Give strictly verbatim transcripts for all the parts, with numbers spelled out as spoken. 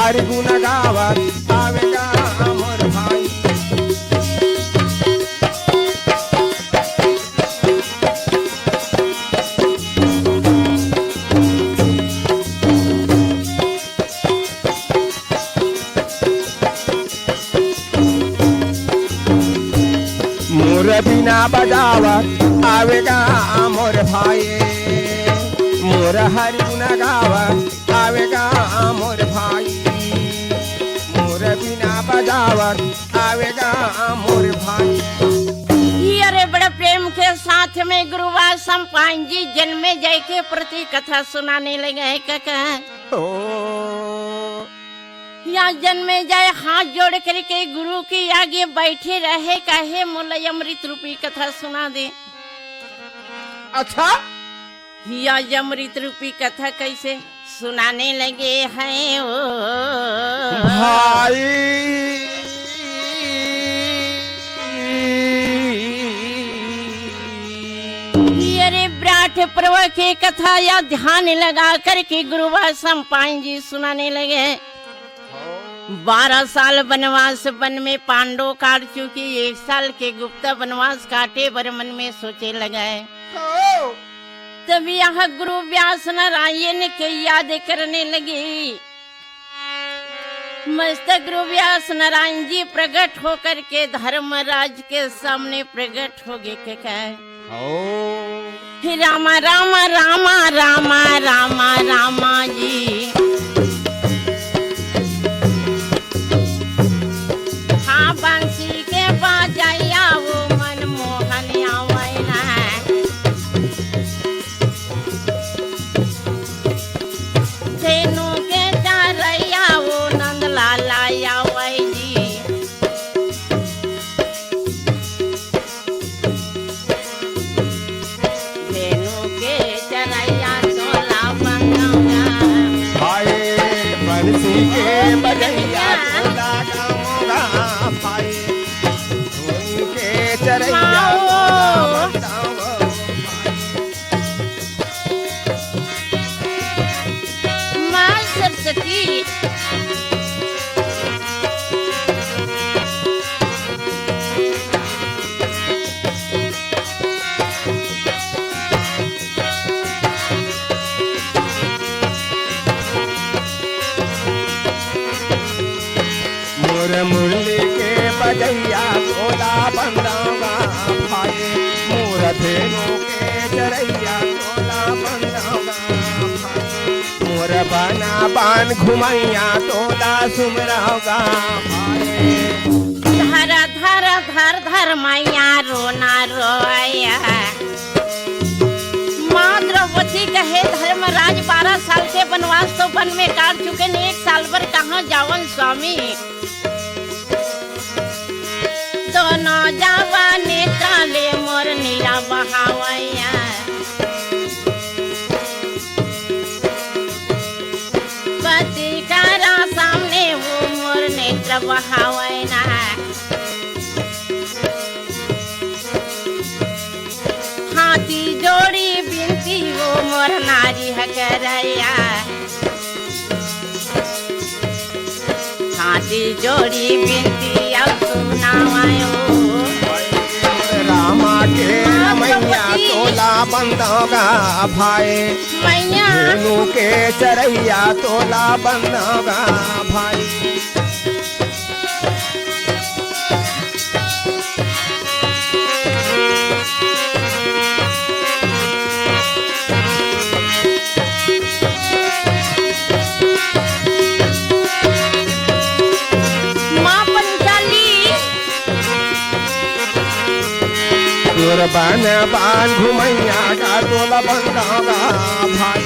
हरि गुण गावत आवेगा मोर भाई। मोर बीना बजावत आवेगा मोर भाई, मोर हरि गुण गावत आवेगा मोर भाई, मोर बीना बजावत आवेगा मोर भाई। ये रे बड़ा प्रेम के साथ में गुरुवा सम्पाइन जी जन्मेजय के प्रति कथा सुनाने लगे हैं, काका। ओ। या जन्मेजय हाथ जोड़ करके गुरु के आगे बैठे रहे, कहे, "मोला अमृत रूपी कथा सुना दे।" अच्छा? या अमृत रूपी कथा कैसे सुनाने लगे हैं ओ भाई। ये रे विराट पर्व के कथा या ध्यान लगा करके गुरुवा सम्पाइन जी सुनाने लगे। बारह साल वनवास वन में पांडव काट चुकी, एक साल के गुप्त वनवास काटे बर मन में सोचे लगे। तब यहाँ गुरु व्यास नारायण के याद करने लगी। मस्त गुरु व्यास नारायण जी प्रकट होकर के धर्मराज के सामने प्रकट हो गए के कहे, हे रामा, रामा, रामा, रामा, रामा, रामा जी। हाँ, बंसी के बजैया वो मनमोहन आवै ना। धेनु के चरैया वो नंदलाला आवै जी। धेनु के चरैया तोला बंगौरा। हाय, बंसी के बजैया तोला गमौरा। हाय, धेनु के चरैया तोला बंगौरा। माँ सरस्वती। मोर मुरली के बजैया तोला बंदौरा भाई, मोर धेनु के चरैया तोला बंदौरा भाई, मोर बना बन घुमैया तोला सुमरौरा भाई। धर, धर, धर, धर मैया रोना रोया। माँ द्रौपदी कहे, "धर्मराज बारह साल के वनवास तो वन में काट चुके हैं, एक साल भर कहाँ जावन स्वामी?" दोनों जावा नेत्रा ले मोर नीरा बहावैया। पति करा सामने वो मोर नेत्र बहावै ना। हाथी जोड़ी बिनती वो मोर नारी हकरैया। हाथी जोड़ी बिनती अब सुनावायो। रामा के मैया तोला बंदौरा भाई। मैया। धेनु के चरैया तोला बंदौरा भाई। माँ पंचाली। तोर बन बन घुमैया का तोला बंदौरा भाई,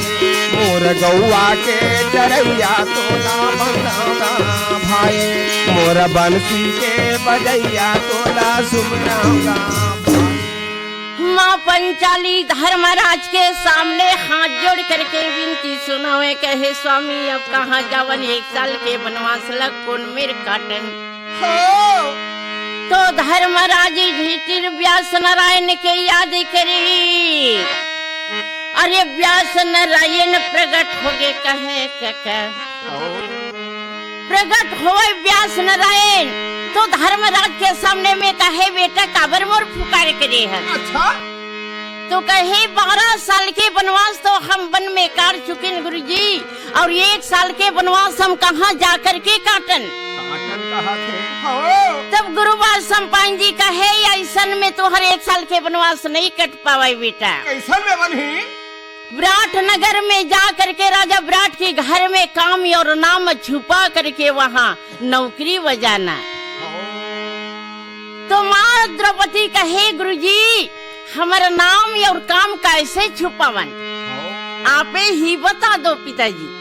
मोर गौवा के चरैया तोला बंदौरा भाई, मोर बंसी के बजैया तोला सुमरौरा भाई। माँ पंचाली धर्मराज के सामने हाथ जोड़ करके विनती सुनावे, कहे, "स्वामी, अब कहाँ जावन, एक साल के वनवास ला कोन मेर काटन।" हो। तो धर्मराज युधिष्ठिर व्यास नारायण के याद करी। अरे व्यास नारायण प्रगट होगे कहे कका। हो। प्रगट होय व्यास नारायण, तो धर्मराज के सामने में कहे, "बेटा, काबर मोर पुकार करे हस?" अच्छा। तो कहे, "बारह साल के वनवास तो हम वन में काट चुकिन गुरुजी, अउ एक साल के वनवास हम कहाँ जा करके काटन?" काटन कहा थे? हो। तब गुरु बाल सम्पायन जी कहे, "अइसन में तुँहर एक साल के वनवास नइ कट पावय बेटा।" कइसन में बनही? विराट नगर में जा करके, राजा विराट के घर में काम अउ नाम छुपा करके वहाँ नौकरी बजाना। तो माँ द्रौपदी कहे, "गुरुजी, हमर नाम अउ काम कइसे छुपावन? आपे ही बता दो पिताजी।"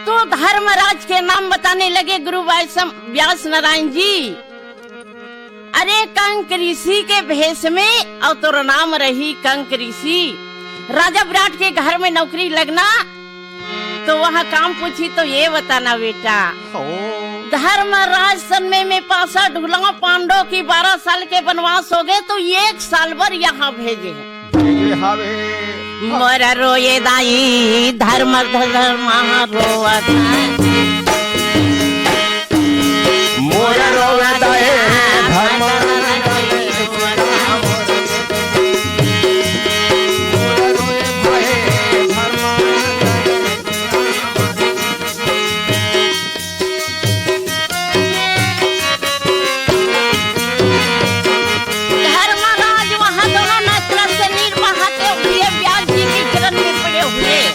तो धर्मराज के नाम बताने लगे गुरु बाल सम-, व्यास नारायण जी। अरे कंक ऋषि के भेष में, अउ तोर नाम रही कंक ऋषि। राजा विराट के घर में नौकरी लगना, तो वहाँ काम पूछी तो ये बताना बेटा। हो। धर्मराज सन्मे में पासा ढुला पांडव की बारह साल के वनवास होगे, तो एक साल भर यहाँ भेजे हे। ये हवे। मोर रोए दाई धर्म धर्म रोवत हे। मोर रोए दाई धर्म। मोर रोए भाई धर्म। धर्मराज वहाँ दोनों नेत्र से नीर बहाते हुए व्यास जी की चरण में पड़े हुए।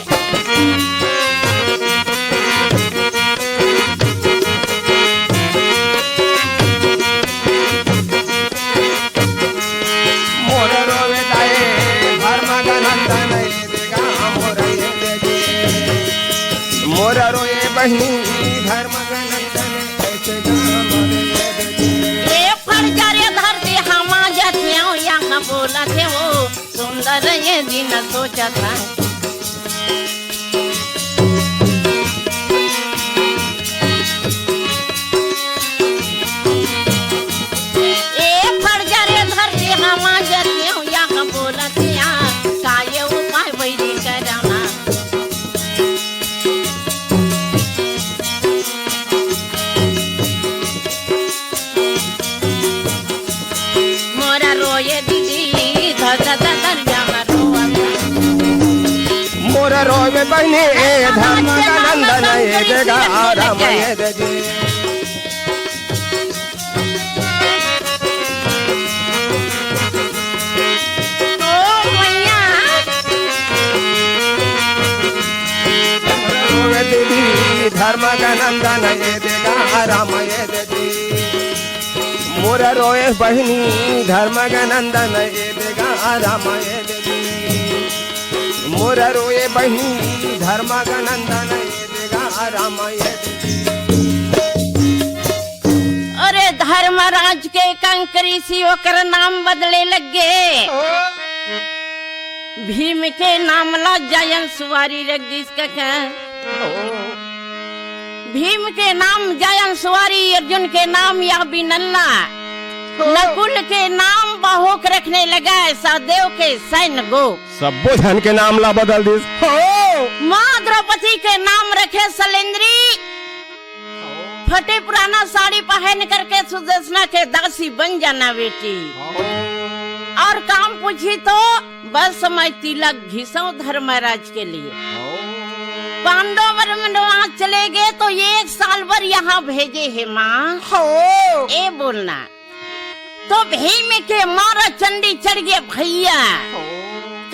मोर रोवे दाए धर्म गनंदन ये देगा मोर ये देगी। मोर रोए बहिनी धर्म गनंदन कैसे गाम रे ये देगी। ए फड़ जा रे धरती हमा जतियों यहाँ बोलत हे वो सुंदर ये दिन सोचत हे। ए फड़ जा रे धरती हमा जतियों यहाँ बोलत हे, का ये उपाय वैरी करना। मोर रोए दीदी, धर, धर, धर, धर, या मोर रोआ। मोर रोए बहिनी, ए धर्म का नंदन, ए देगा राम, ए दे जी। ओ मैया। मोर रोए दीदी, धर्म का नंदन, ए देगा राम, ए दे जी। मोर रोए बहिनी धर्म के नंदन ए देगा राम ए देगी। मोर रोए बहिनी धर्म के नंदन ए देगा राम ए देगी। अरे धर्मराज के कंक ऋषि ओकर नाम बदले लग गे। ओ। भीम के नाम ला जायन सुवारी रख दिस कका। ओ। भीम के नाम जायन सुवारी, अर्जुन के नाम या बिनल्ला, ओ। नकुल के नाम बाहुक रखने लगा, सहदेव के सैन गो। सब्बो झन के नाम ला बदल दिस। हो। माँ द्रौपदी के नाम रखे सलेंद्री। फटे पुराना साड़ी पहन करके सुदेशना के दासी बन जाना बेटी। हाँ। और काम पूछी तो बस मैं तिलक घिसो धर्मराज के लिए। हाँ। पांडव वनवास चले गए तो एक साल भर यहाँ भेजे हे माँ। हाँ। ए बोलना। तो भीम के मारा चंडी चढ़ गया भैया। ओ।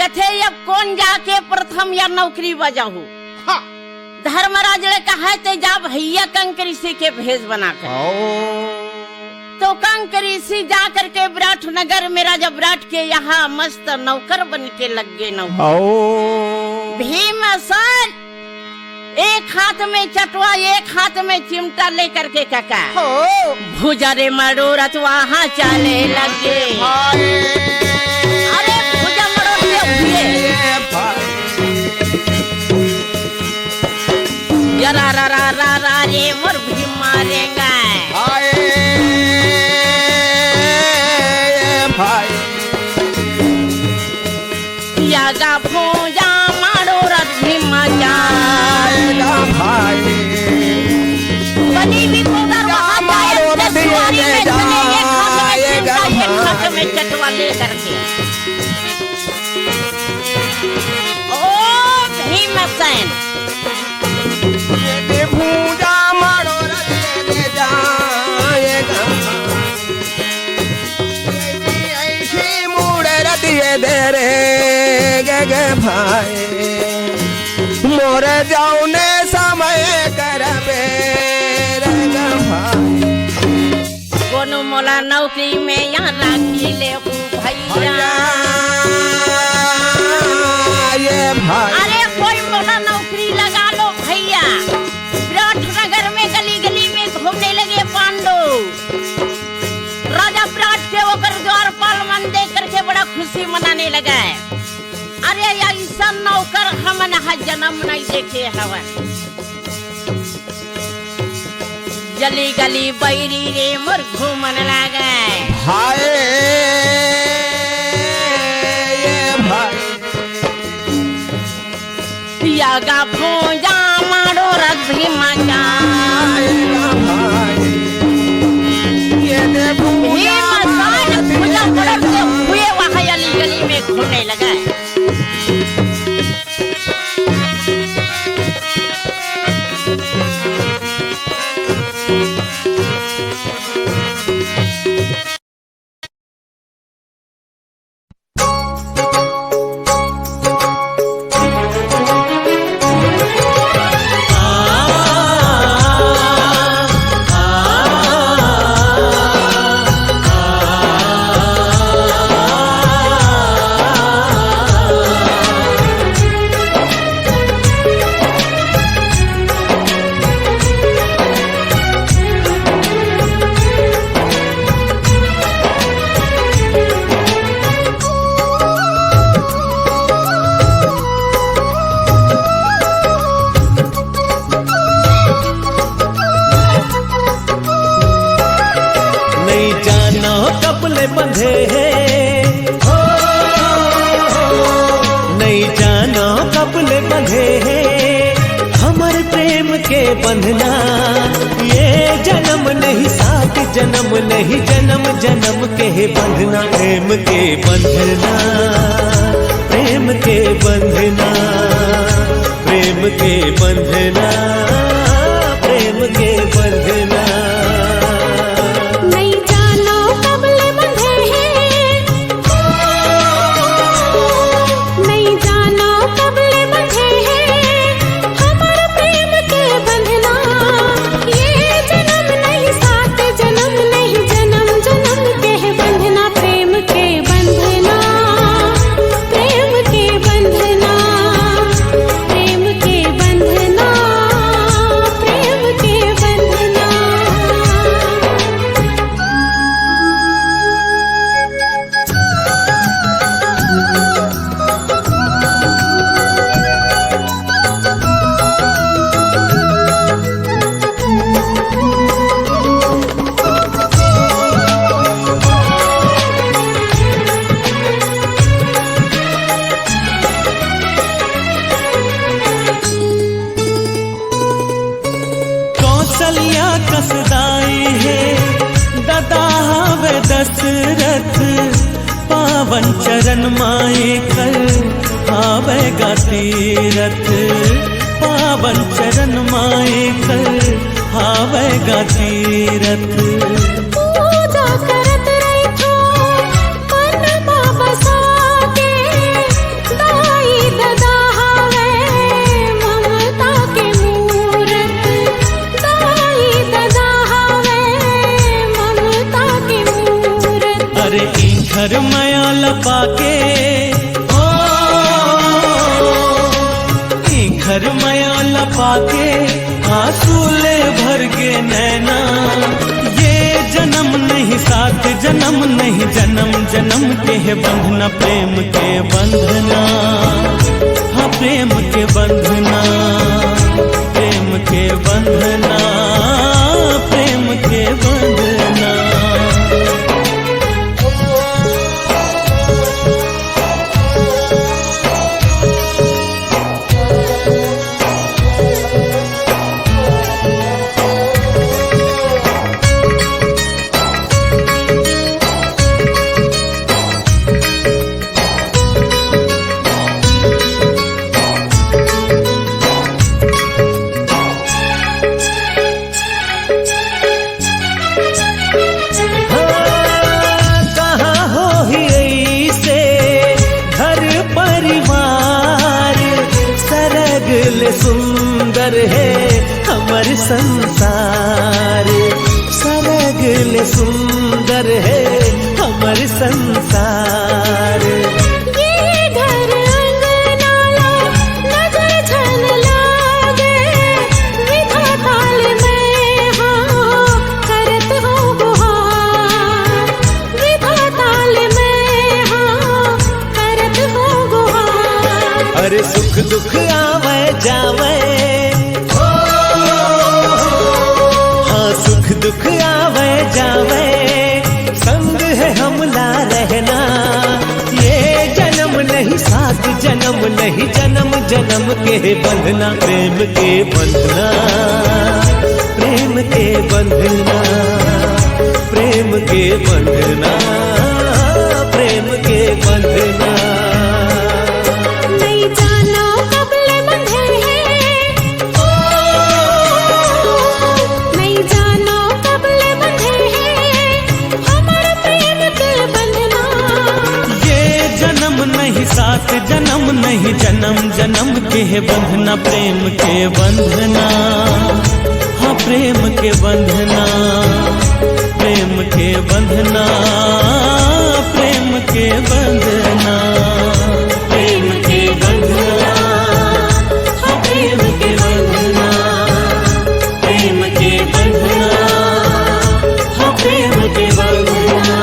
कथे अब कौन जाके प्रथम या नौकरी बजाहू? हाँ। धर्मराज ने कहा, "ते जा भैया कंक ऋषि के भेष बना कर।" ओ। तो कंक ऋषि जा करके विराट नगर में राजा विराट के यहाँ मस्त नौकर बन के लग गए नौकर। ओ। भीमसेन एक हाथ में चटवा, एक हाथ में चिमटा लेकर के काका। हो। भुजा रे मड़ोरत वहाँ चले लगे। हाय। अरे भुजा मड़ोरते हुए। भाई। या रा रा रा रा रा रे मोर भीम मारेंगे। हाय। भाई। यागा भोजा मारो रथी मजा। आएगा भाई। आए, मोर जौने समय करबे रे ग भाई। कोनो मोला नौकरी में या राखी ले ओ भैया। भैया, ये भाई। अरे कोई मोला नौकरी लगा लो भैया। विराट नगर में गली गली में घूमने लगे पांडु। राजा विराट के ओकर द्वारपाल मन देख करके बड़ा खुशी मनाने लगा है। अरे अइसन नौकर हमन ह जनम नइ देखे हवन। गली गली बैरी रे मोर घूमन लागे। हाय, ये भाई। पिया गा भूंजा मारो रस भी मचा। ये दे भूंजा भीम सायन भूंजा पड़त के हुए वहाँ गली गली में घूमने लगा। नइ जानो कब ले बंधे हे, हो, नइ जानो कब ले बंधे हे हमर प्रेम के बंधना। ये जनम नहीं, सात जनम नहीं, जनम जनम के हे बंधना। प्रेम के बंधना, प्रेम के बंधना, प्रेम के बंधना, प्रेम के बंधना। नइ जानो कब ले बंधे हे, नइ जानो कब ले बंधे हे हमर प्रेम के बंधना। ये जनम नहीं, सात जनम नहीं, जनम जनम के हे बंधना। प्रेम के बंधना, प्रेम के बंधना, प्रेम के बंधना, प्रेम के बंधना। कौशल्या कस दाई हे, ददा हावे दशरथ, पावन चरण माए कर हावे गा तीरथ, पावन चरण माए कर हावे गा तीरथ। पूजा करत रहिथो मन मा बसा के, दाई ददा हावे ममता के मूरत, दाई ददा हावे ममता के मूरत। अरे इंखर मया ल पाके, ओ, इंखर मया ल पाके, आंसू ले भर गे नैना। ये जनम नहीं, सात जनम नहीं, जनम जनम के हे बंधना। प्रेम के बंधना, हाँ, प्रेम के बंधना, प्रेम के बंधना, प्रेम के बंधना। हमर संसार सरग ले सुंदर हे, हमर संसार। ये घर अंगना ला नजर झन लागे, विधाता ले मैं हाँ करत हों गुहार, विधाता ले मैं हाँ करत हों गुहार। अरे सुख दुख आवै जावै, हाँ सुख दुख आवै जावै, संग हे हमला रहना। ये जनम नहीं सात जनम नहीं, जनम जनम के बंधना, प्रेम के बंधना, प्रेम के बंधना, प्रेम के बंधना, प्रेम के बंधना। नहीं जानो कब ले बंधे हैं, ओ, नहीं जानो कब ले बंधे हैं हमर प्रेम के बंधना। ये जनम नहीं सात जनम नहीं, जनम जनम के हे बंधना, प्रेम के बंधना, हाँ प्रेम के बंधना, प्रेम के बंधना, प्रेम के बंधना, प्रेम के बंधना, हाँ प्रेम के बंधना, प्रेम के बंधना, हाँ प्रेम के बंधना।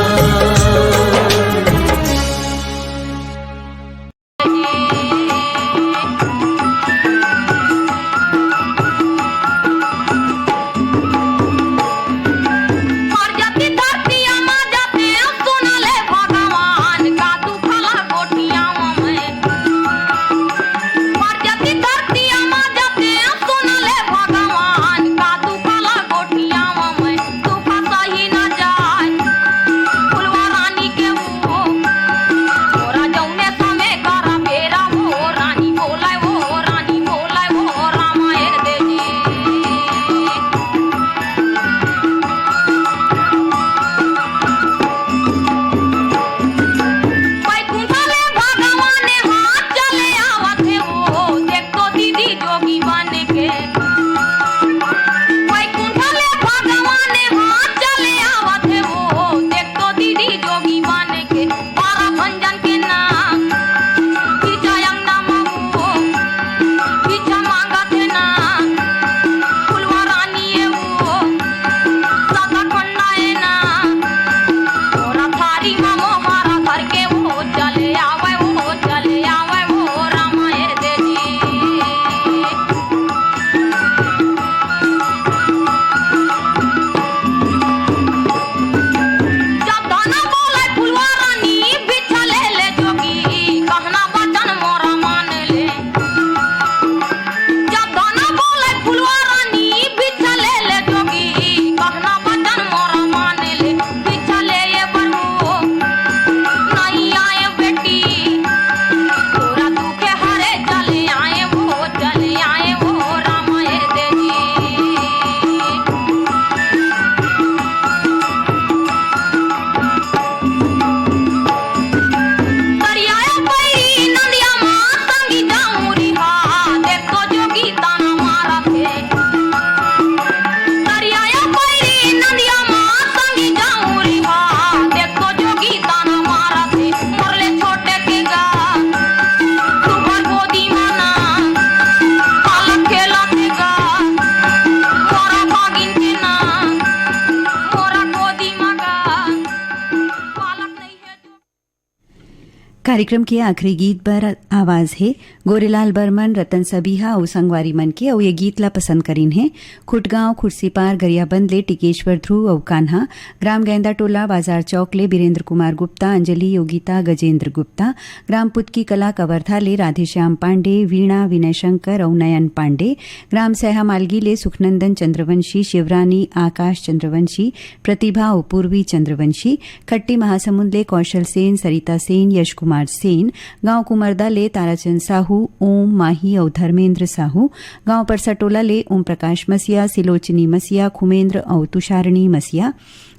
कार्यक्रम के आखिरी गीत बर आवाज हे गोरेलाल बर्मन, रतन सबिहा अउ संगवारी मन के, अउ ये गीत ला पसंद करिन हे खुटगांव, खुर्सीपार, गरियाबंद ले टिकेश्वर ध्रुव अउ कान्हा, ग्राम गैंदा टोला, बाजार चौक ले बीरेंद्र कुमार गुप्ता, अंजलि, योगिता, गजेंद्र गुप्ता, ग्राम पुतकी कला, कवर्धा ले राधेश्याम पांडे, वीणा, विनय शंकर अउ नयन पांडे, ग्राम सैहा मालगी ले सुखनंदन चंद्रवंशी, शिवरानी, आकाश चंद्रवंशी, प्रतिभा अउ पूर्वी चंद्रवंशी, खट्टी महासमुंद ले कौशल सेन, सरिता सेन, यश कुमार सेन, गांव कुमरदा ले ताराचंद साहू, ओम, माही अउ धर्मेंद्र साहू, गांव परसटोला ले ओम प्रकाश मसिया, सिलोचनी मसिया, खुमेंद्र अउ तुषारणी मसिया,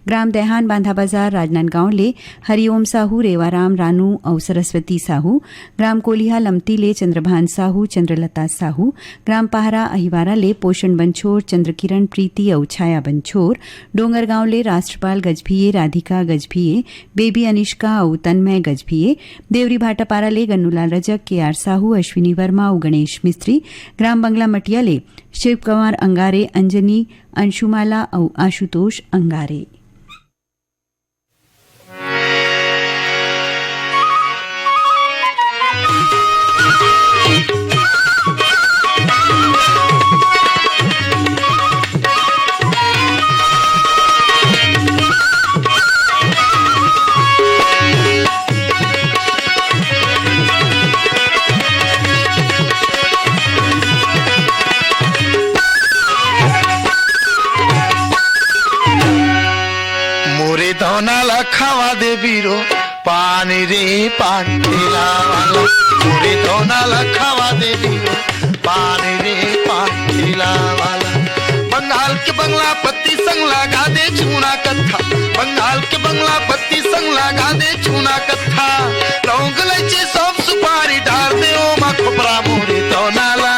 ग्राम दैहान बांधा बाजार राजनांदगांव ले हरिओम साहू, रेवाराम रानू अउ सरस्वती साहू, ग्राम कोलिहा लमती ले चंद्रभान साहू, चंद्रलता साहू, ग्राम पहरा अहिवारा ले पोषण बंछोर, चंद्रकिरण प्रीति अउ छाया बंछोर, डोंगरगांव ले राष्ट्रपाल गजभिये, राधिका गजभिये, बेबी अनिष्का अउ तन्मय गजभिये, देवरी भाटापारा ले गन्नूलाल रजक, के आर साहू, अश्विनी वर्मा अउ गणेश मिस्त्री, ग्राम बंगला मटिया ले शिव कुमार अंगारे, अंजनी अंशुमाला अउ आशुतोष अंगारे। मोरे दौना ला खावा दे बीरो, पानी रे पान ठेला वाला। मोरे दौना ला खावा दे बीरो, पानी रे पान ठेला वाला। बंगाल के बंगला पत्ती संग लगा दे चूना कत्था, बंगाल के बंगला पत्ती संग लगा दे चूना कत्था। लौंग, इलायची, सौंफ, सुपारी डाल दे ओमा खोपरा मोरे दौना ला।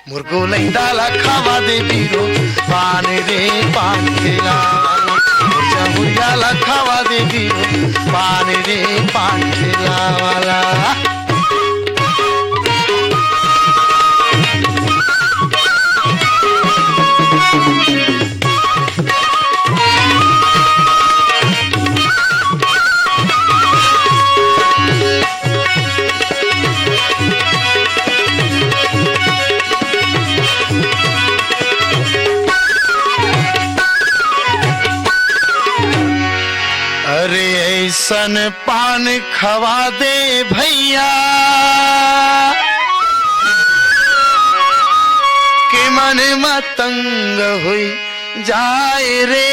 मोर गोलैंदा ला खावा दे बीरो, पान रे पान ठेला वाला। मोर जहुरिया ला खावा दे बीरो, पान रे पान ठेला वाला। अरे ऐसन पान खवा दे भैया कि मन मतंग हुई जाए रे।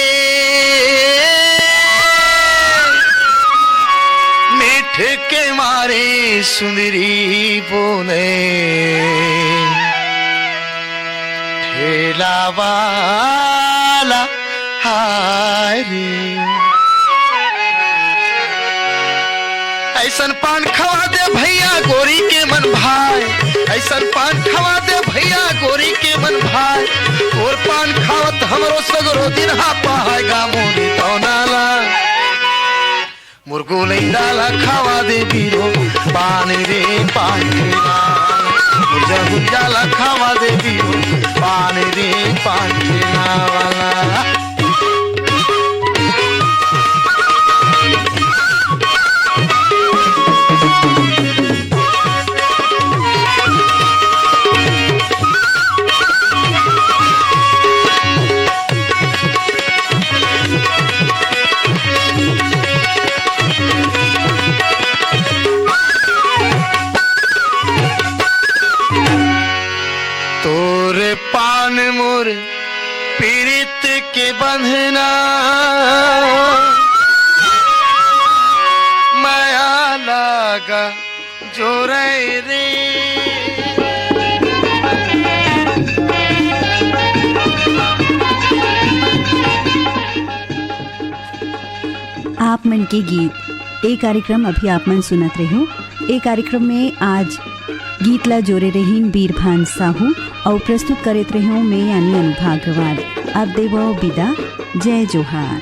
मीठ के मारे सुंदरी बोले ठेला वाला हाय रे। ऐसन पान खवा दे भैया गोरी के मन भाए, ऐसन पान खवा दे भैया गोरी के मन भाए। और पान खावत हमरो सगरो दिन हा पहाएगा मोरी तौनाला। मोर गोलैंदा ला खावा दे बीरो, पान रे पान ठेला। मोर जहुरिया ला खावा दे बीरो, पान रे पान ठेला वाला। तोर पान मोर पीरित के बंधना, माया लागा जोरे रे। आप मन के गीत, ए कार्यक्रम अभी आप मन सुनत रहो। ए कार्यक्रम में आज गीत ला जोरे रहीन बीरभान साहू अउ प्रस्तुत करत रहो मैं यानी अनुभा अग्रवाल। अब देवो बिदा, जय जोहार।